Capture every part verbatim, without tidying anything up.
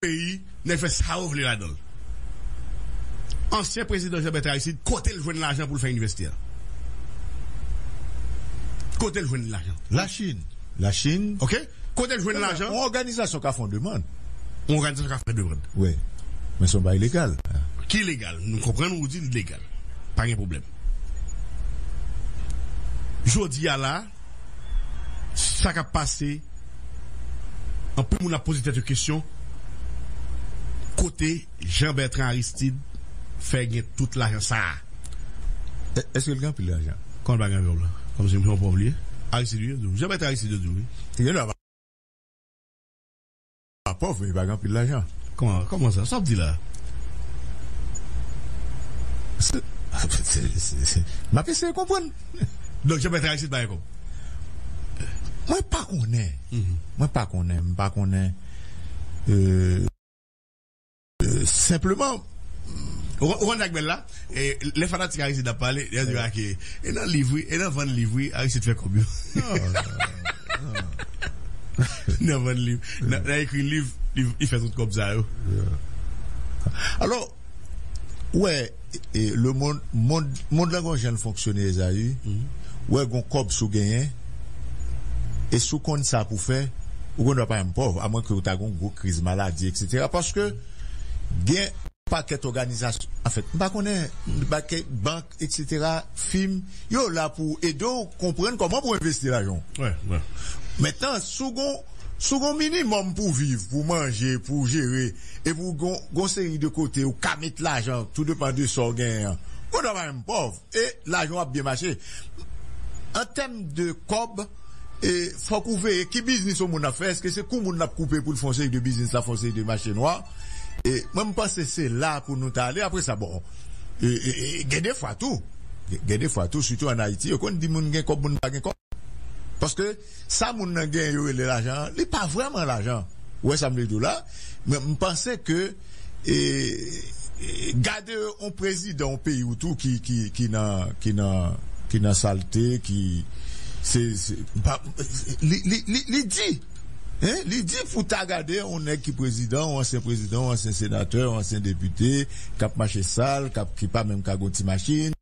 peyi, nèg fè sa yo vle ladan l. Ansyen prezidan Jean Bertrand Aristide, kote l jwenn lajan pou l fè inivèsite a? Kote l jwenn lajan? Lachin. Lachin. Ok? Kote l jwenn lajan? Yon òganizasyon ka fè yon demann. Yon òganizasyon ka fè demann. Wi. Men se yon bagay legal. Ki legal? Nou konprann ou di l legal. Pa gen pwoblèm. Jodi a la, sa k ap pase, anpil moun ap poze tèt yo kesyon, kote Jean Bertrand Aristide fè gen tout lajan sa a? È-, èske l gen anpil lajan? Kòman l pa gen anpil la? Kòmsi m se yon pòv li ye? Aristide wi, yo di w. Jean Bertrand Aristide yo di w wi. Li gen dwa pa pòv, men li pa gen anpil lajan. Kòman, kòman sa? Sa w ap di la? Se, se, se, se, m ap eseye konprann. Donk, Jean Bertrand Aristide pa gen kòb? Mwen pa konnen. Mhm. Mwen pa konnen. M pa konnen. Euh, euh, senpleman, ou, ou konn sa k bèl la? E, lè fanatik Aristide ap pale, yo di, "Ah, ke, e nan liv, wi, e nan vann liv, wi, Aristide fè kòb yo." Non, non, non. Nan vann liv, nan, nan ekri liv, li, li fè tout kòb sa yo. Yeah. Alò, ou wè, e, e, le mond, mond, mond lan gon jan l fonksyone, Ezayi. Mhm. Ou wè gon kòb si w genyen, e si w konn sa pou fè, ou gendwa pa janm pòv, amwenke ou ta gon gwo kriz maladi, etsetera. Paske gen pakèt òganizasyon, anfèt, m pa konnen, pakèt bank, etsetera, fim, yo la pou ede w konprann kòman pou w envesti lajan w. Wè, wè. Mentnan, si w gon, si w gon minimòm pou viv, pou manje, pou jere, epi w gon, gon seri de kote ou ka met lajan, tou depan de sa w genyen an, ou gendwa pa janm pòv. E lajan w ap byen mache. An tèm de kòb, e fòk ou veye ki biznis yon moun ap fè. Èske se kou moun ap koupe pou l fè yon seri de biznis, l ap fè yon seri de mache nwa? E mwen, m panse se la pou nou ta ale. Apre sa, bon, e, e, e, gen de fwa tou, gen, gen de fwa tou, sitou ann Ayiti, yo konn di moun gen kòb, moun pa gen kòb. Paske sa moun nan genyen yo rele lajan an, li pa vrèman lajan. Ou wè sa m vle di w la? Men m panse ke, e, e, gade yon prezidan yon peyi ou tou ki, ki, ki nan, ki nan, ki nan salte, ki, se, se, pa, li, li, li, li di, hein, li di pou ta gade yon nèg ki prezidan, yon ansyen prezidan, yon ansyen senatè, yon ansyen depite, k ap mache sal, k ap, ki pa menm ka gon ti machin.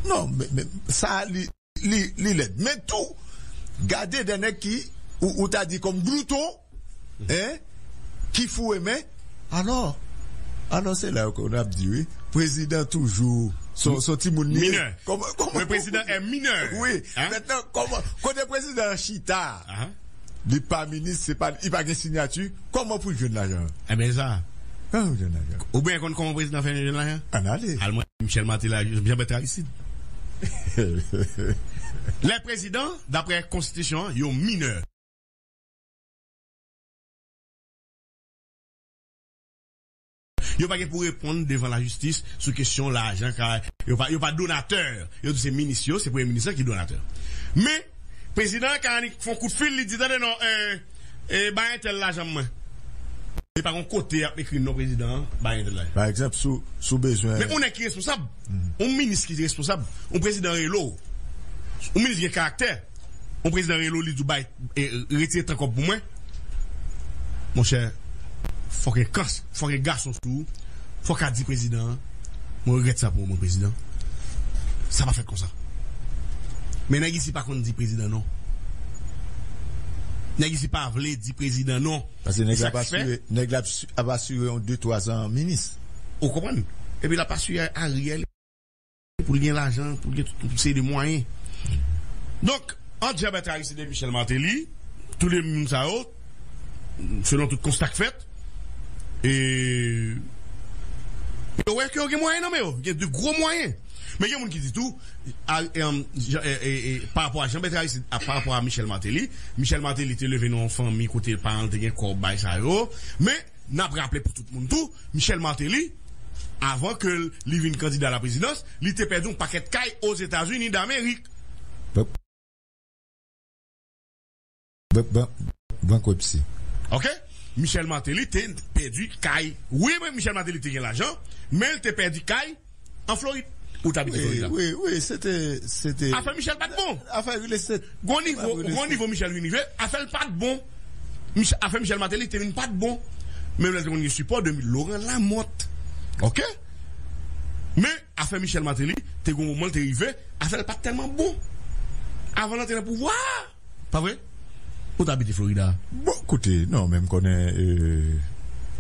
Non, men, men sa a, li, li, li lèd. Men tou, gade de nèg ki, ou, ou ta di kòm glouton, hein, ki foure men. Alò, alò, se la yo konn ap di, wi, prezidan toujou se, se timoun li ye. Minè. Kòman, kòman, men prezidan è minè. Wi. Hein? Mentnan, kòman, kote prezidan an chita? Ahan. Li pa minis, se pa, li pa gen siyati. Kòman pou l jwenn lajan an? Ebyen, sa. Kòman pou l jwenn lajan? Ou byen konn kòman prezidan fè jwenn lajan? Ann ale. Al mwen, Michel Martelly, Jean Bertrand Aristide. Lè prezidan, daprè konstitisyon an, yo minè. Yo pa gen pou reponn devan lajistis sou kesyon lajan, ka, yo pa, yo pa donatè. Yo di se minis yo, se premye minis lan ki donatè. Men, prezidan an ka annik fè yon kout fil, li di, "Tande non, e, e, bay entèl lajan mwen." E pa gon kote y ap ekri non prezidan an, bay entèl lajan. Pa egzanp, si w, si w bezwen. Men yon nèg ki responsab, yon minis ki responsab, yon prezidan rele w, yon minis gen karaktè, yon prezidan rele w, li di w bay, e, retire tan kòb pou mwen. Monchè, fòk gen kans, fòk gen gason sou ou, fòk a di prezidan an, "Mwen regrèt sa pou ou, mwen prezidan." Sa pa fèt konsa. Men nèg isi pa konn di prezidan non. Nèg isi pa vle di prezidan non. Paske nèg la ap asire, nèg la ap si-, ap asire yon de twa zan minis. Ou konprann? Epi l ap asire Ariel pou l gen lajan, pou l gen tout, tout seri de mwayen. Donk, ant Jean Bertrand Aristide e Michel Martelly, tou de moun sa yo, selon tout konsta k fèt, e, yo wè ke yo gen mwayen nan men yo, gen de gwo mwayen. Men gen moun ki di tou, a, e, e, e, e, pa rapò a Jean Bertrand Aristide, a, pa rapò a Michel Martelly, Michel Martelly te leve nan yon fanmi kote paran l te gen kòb, bay sa yo, men N ap raple pou tout moun tou, Michel Martelly, avan ke l, li vin kandida la prezidans, li te pèdi yon pakèt kay Ozetazini Damerik. Ban-, ban-, ban-, bankrepsi. Ok? Michel Martelly te pèdi kay. Wi, men Michel Martelly te gen lajan, men l te pèdi kay an Florid. Ou t abite Florid la. Wi, wi, wi, se te, se te... Afè Michel pa t bon. Afè real estate. Gon nivo, gon nivo Michel vin rive, afè l pa t bon. Mich- afè Michel Martelly te vin pa t bon. Menm lè l te konn gen sipò de Laurent Lamothe. Oke? Men afè Michel Martelly te gen yon moman l te rive, afè l pa t tèlman bon. Avan l antre nan pouvwa a. Pa vre? Ou t abite Florida. Bon, koute, non, men m konnen, euh,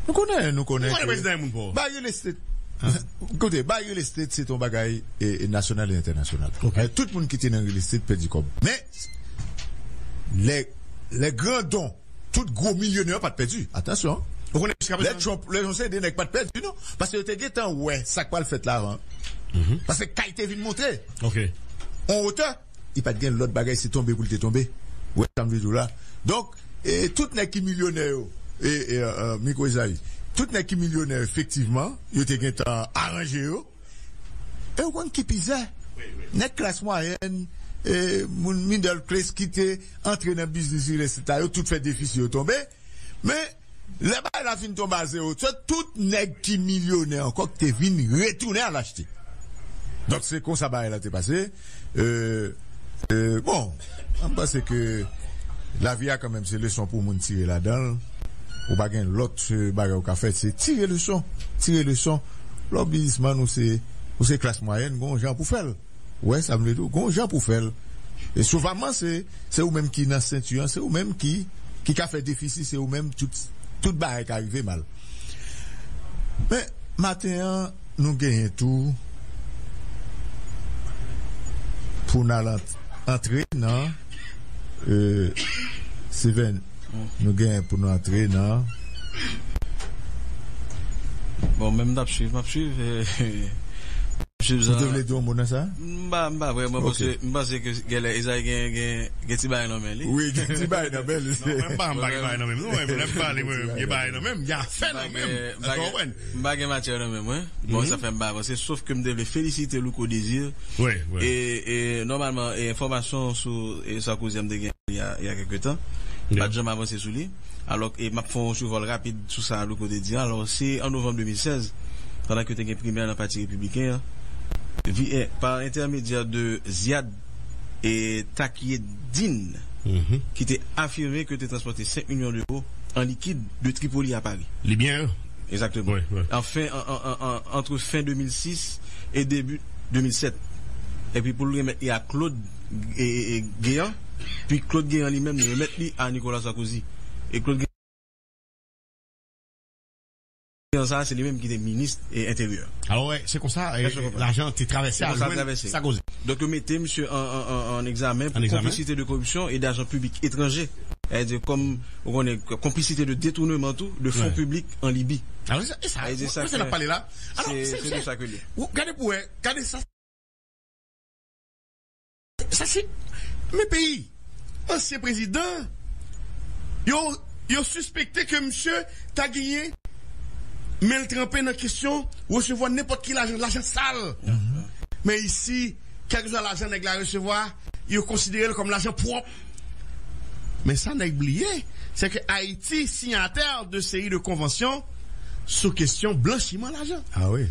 nou konnen, nou konnen. Ou konnen ke prezidan e moun pa w. Bay real estate. Koute, bay real estate, se te yon bagay, e, e nasyonal e entènasyonal. Ok. E, tout moun ki te nan real estate pèdi kòb. Men, lè, lè grandon, tout gwo milyonè yo pa t pèdi. Atansyon. Ou konnen jiska prezan. Lè Trump, lè yon seri de nèg pa t pèdi, non. Paske yo te gentan wè sa k pral fèt la avan. Mhm. Paske kay te vin monte. Ok. On wotè, li pa t gen lòt bagay, se tonbe pou l te tonbe. Ou wè sa m vle di w la. Donk, e, tout nèg ki milyonè yo, e, e, e, Miko Ezayi, tout nèg ki milyonè, efektivman, yo te gentan aranje yo. E ou konn ki pi zè? Nèg klas mwayèn, e, moun middle class ki te antre nan biznis real estate la, yo tout fè defisi yo tonbe. Men, lè bagay la fin tonbe a zewo, se tout nèg ki milyonè ankò ki te vin retounen al achte. Donk, se konsa bagay la te pase. Euh, euh, bon, mwen panse ke lavi a kanmenm se leson pou moun tire ladan l. Ou pa gen lòt, euh, bagay ou ka fè, se tire leson. Tire leson. Lè w biznismann ou se, ou se klas mwayèn, gon jan pou fè l. Ou wè sa m vle di w? Gon jan pou fè l. E souvaman, se, se ou menm ki nan senti an, se ou menm ki, ki ka fè defisi, se ou menm tout, tout bagay ka rive mal. Men, maten an, nou genyen tou pou n al ant- antre nan, euh, Steven, nou genyen pou nou antre nan. Bon, men m t ap swiv, m ap swiv, euh, m ap swiv sa. Ou te vle di yon mo nan sa? M pa, m pa vrèman, paske m panse ke genlè Ezayi gen, gen, gen ti bagay nan men li. Wi, gen ti bagay nan men li. Non, mwen m pa, m pa gen bagay nan men m, non, mwen, lè m pale, mwen, m gen bagay nan men m, m gen afè nan men m. Èske w konprann? M pa gen matyè nan men mwen. Bon, sa fè m pa avanse, sof ke m te vle felisite Louko Désir. Wi, wi. E, e, nòmalman, e, enfòmasyon sou, e, Sarkozy a m te gen il y a, il y a quelque temps. M pa t janm avanse sou li. Alò, e, m ap fè yon sivòl rapid sou sa Louko te di a. Alò, se an novanm de mil sèz, pandan ke te gen primè nan Pati Repibliken an, vi-, e, pa entèmedyè de Ziad e Takieddine, ki te afime ke te transpòte senk milyon dewo an likid de Tripoli a Pari. Libyen yo? Egzakteman. Wi, wi. An fen, an, an, an, an, antre fen de mil sis e debi de mil sèt. Epi pou l remèt li a Claude, e, e, e, Guéant, pi Claude Guéant li menm, li remèt li a Nicolas Sarkozy. E Claude Guéant sa, se li menm ki te minis, e, enteryè. Alò, wè, se konsa, e, lajan te travèse al jwenn Sarkozy. Donk, yo mete misye an, an, an, an egzamen pou konplisite de koripsyon e dajan piblik etranje. Sètadi, kòm, ou konnen, konplisite de detounman tou, de fon piblik an Libi. Alò, se sa, e sa, se sa n ap pale la. Alò, se, se de sa ke li. Gade pou wè, gade sa. Sa se, men peyi, ansyen prezidan, yo, yo sispekte ke misye ta genyen men l tranpe nan kesyon resevwa nenpòt ki lajan, lajan sal. Men isi, kèlkeswa lajan nèg la resevwa, yo konsidere l kòm lajan pwòp. Men sa nèg bliye, se ke Ayiti siyatè de seri de konvansyon sou kesyon blanchiman lajan. Ah wi.